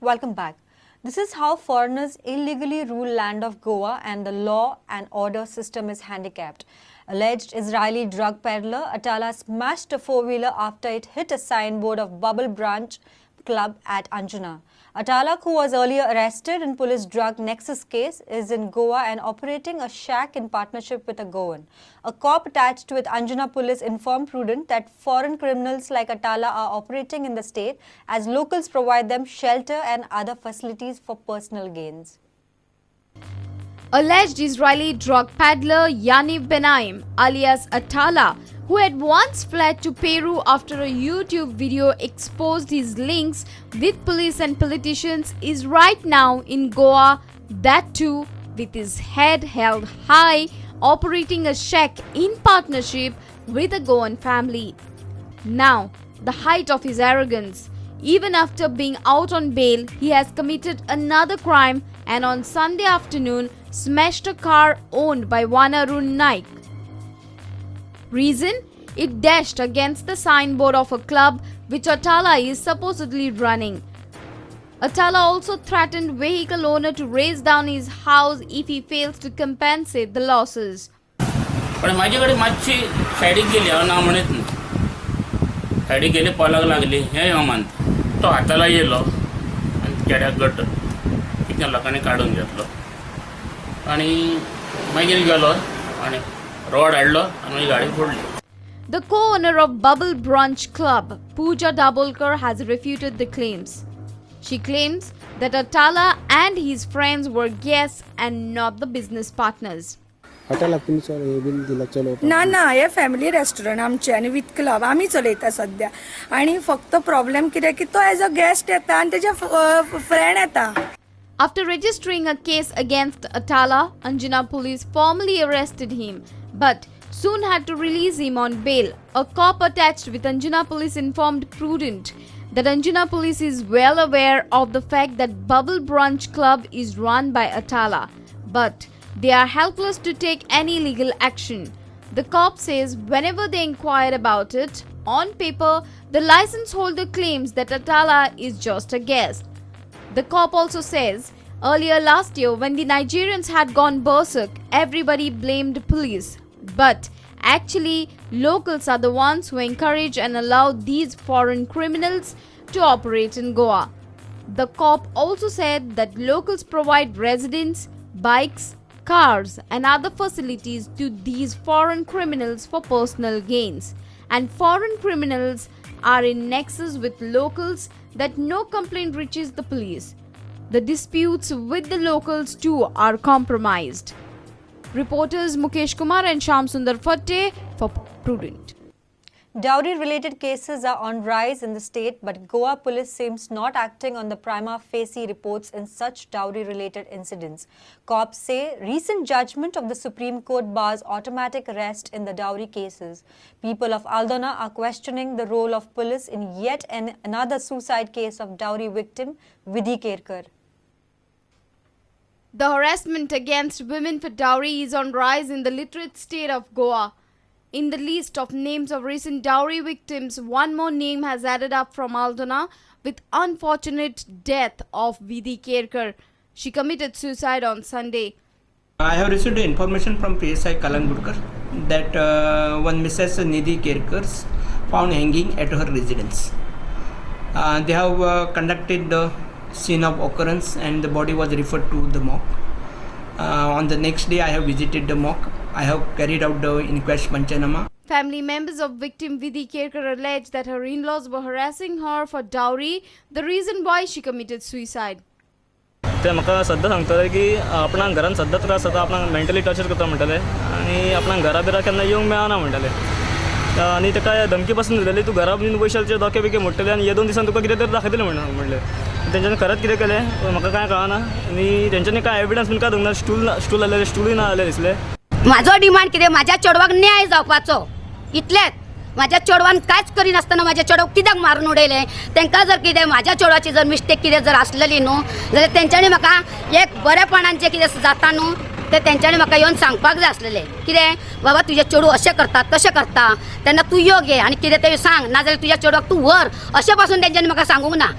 Welcome back. This is how foreigners illegally rule land of Goa and the law and order system is handicapped. Alleged Israeli drug peddler Atala smashed a four-wheeler after it hit a signboard of Bubble Branch Club at Anjuna. Atala, who was earlier arrested in police drug nexus case, is in Goa and operating a shack in partnership with a Goan. A cop attached with Anjuna police informed Prudent that foreign criminals like Atala are operating in the state as locals provide them shelter and other facilities for personal gains. Alleged Israeli drug peddler Yaniv Benaim, alias Atala, who had once fled to Peru after a YouTube video exposed his links with police and politicians, is right now in Goa, that too with his head held high, operating a shack in partnership with a Goan family. Now, the height of his arrogance. Even after being out on bail, he has committed another crime and on Sunday afternoon smashed a car owned by one Arun Naik. Reason? It dashed against the signboard of a club which Atala is supposedly running. Atala also threatened vehicle owner to raze down his house if he fails to compensate the losses. पण माझी गाडी मातशी सायडीक गेली, हांव ना म्हणत न्हू. सायडीक गेली, पोलाक लागली हें हांव मानता. तो हाताला येयलो आनी चेड्याक गट कितें लोकांनी काडून घेतलो आनी मागीर गेलो आनी रोड हाडलो आनी मागीर गाडी फोडली. The co-owner of Bubble Brunch Club, Pooja Dabolkar, has refuted the claims. She claims that Atala and his friends were guests and not the business partners. हॉटेलाक तुमी चल हे बीन दिला चलोवपाक? ना ना, हे फॅमिली रेस्टॉरंट आमचें आनी विथ क्लब आमी चलयता सद्या. आनी फक्त प्रॉब्लेम कितें की तो एज अ गेस्ट येता आनी तेजे फ्रेंड येता. After registering a case against Atala, Anjuna police formally arrested him, but soon had to release him on bail. A cop attached with Anjuna police informed Prudent that Anjuna police is well aware of the fact that Bubble Brunch Club is run by Atala, but they are helpless to take any legal action. The cop says whenever they inquire about it, on paper, the license holder claims that Atala is just a guest. The cop also says earlier last year, when the Nigerians had gone berserk, everybody blamed police. But actually, locals are the ones who encourage and allow these foreign criminals to operate in Goa. The cop also said that locals provide residence, bikes, cars, and other facilities to these foreign criminals for personal gains. And foreign criminals are in nexus with locals that no complaint reaches the police. The disputes with the locals too are compromised. Reporters Mukesh Kumar and Sham Sundar Fatte for Prudent. Dowry related cases are on rise in the state, but Goa police seems not acting on the prima facie reports in such dowry related incidents. Cops say recent judgment of the Supreme Court bars automatic arrest in the dowry cases. People of Aldona are questioning the role of police in yet another suicide case of dowry victim Vidhi Kerkar. The harassment against women for dowry is on rise in the literate state of Goa. In the list of names of recent dowry victims, one more name has added up from Aldona with unfortunate death of Vidhi Kerkar. She committed suicide on Sunday. I have received information from PSI Kalangudkar that one Mrs. Nidhi Kerkars found hanging at her residence. They have conducted the scene of occurrence and the body was referred to the morgue. On the next day, I have visited the morgue. I have carried out the inquest panchanama. Family members of victim Vidhi Kerkar alleged that her in-laws were harassing her for dowry, the reason why she committed suicide. ते म्हाका सद्दां सांगताले की आपणाक घरान सद्दां त्रास जाता, आपणाक मेंटली टॉर्चर करता म्हणटाले आनी आपणाक घरा बिरा केन्ना येवंक मेळना म्हणटाले. आनी ताका धमकी पासून दिलेली, तूं घरा बीन वयशाल तुजे दोके बिके मोडटले आनी हे 2 दिसान तुका कितें तरी दाखयतले म्हणून म्हणलें. तेंच्यांनी खरेंच कितें केलें म्हाका कांय कळना आनी तेंच्यांनी कांय एविडन्स बीन काय दवरूंक ना. स्टूल स्टूल आसलेले, स्टुलूय ना जालें दिसलें. म्हाजो डिमांड कितें, म्हाज्या चेडवाक न्याय जावपाचो इतलेंच. म्हाज्या चेडवान कांयच करिनासतना म्हाज्या चेडवाक कित्याक मारून उडयलें? तांकां जर कितें म्हाज्या चेडवाची जर मिस्टेक कितें जर आसलेली न्हू जाल्यार तेंच्यांनी म्हाका एक बरेपणान जें कितें जाता न्हू तें तेंच्यांनी म्हाका येवन सांगपाक जाय आसलेलें, कितें बाबा तुजें चेडूं अशें करता, तशें करता, तेन्ना तूं यो घे आनी कितें तें सांग, नाजाल्यार तुज्या चेडवाक तूं व्हर, अशें पासून तेंच्यांनी म्हाका सांगूंक ना.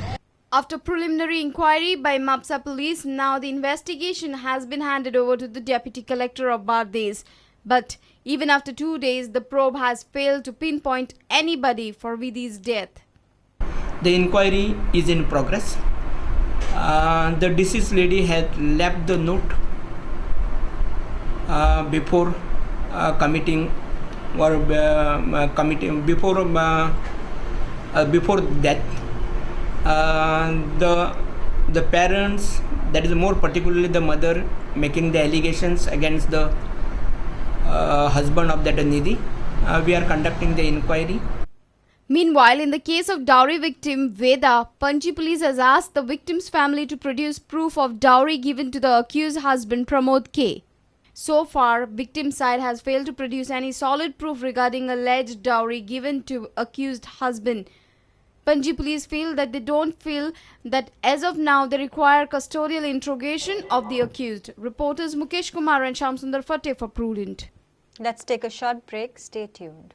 After preliminary inquiry by Mapsa police, now the investigation has been handed over to the deputy collector of Bardez. But even after 2 days, the probe has failed to pinpoint anybody for Vidhi's death. The inquiry is in progress. The deceased lady had left the note before committing or committing before before death. The parents, that is more particularly the mother, making the allegations against the husband of that Nidhi. We are conducting the inquiry. Meanwhile, in the case of dowry victim Veda, Panji police has asked the victim's family to produce proof of dowry given to the accused husband Pramod K. So far, victim side has failed to produce any solid proof regarding alleged dowry given to accused husband. Panji police feel that they don't feel that as of now they require custodial interrogation of the accused. Reporters Mukesh Kumar and Shamsundar Fateh for Prudent. Let's take a short break. Stay tuned.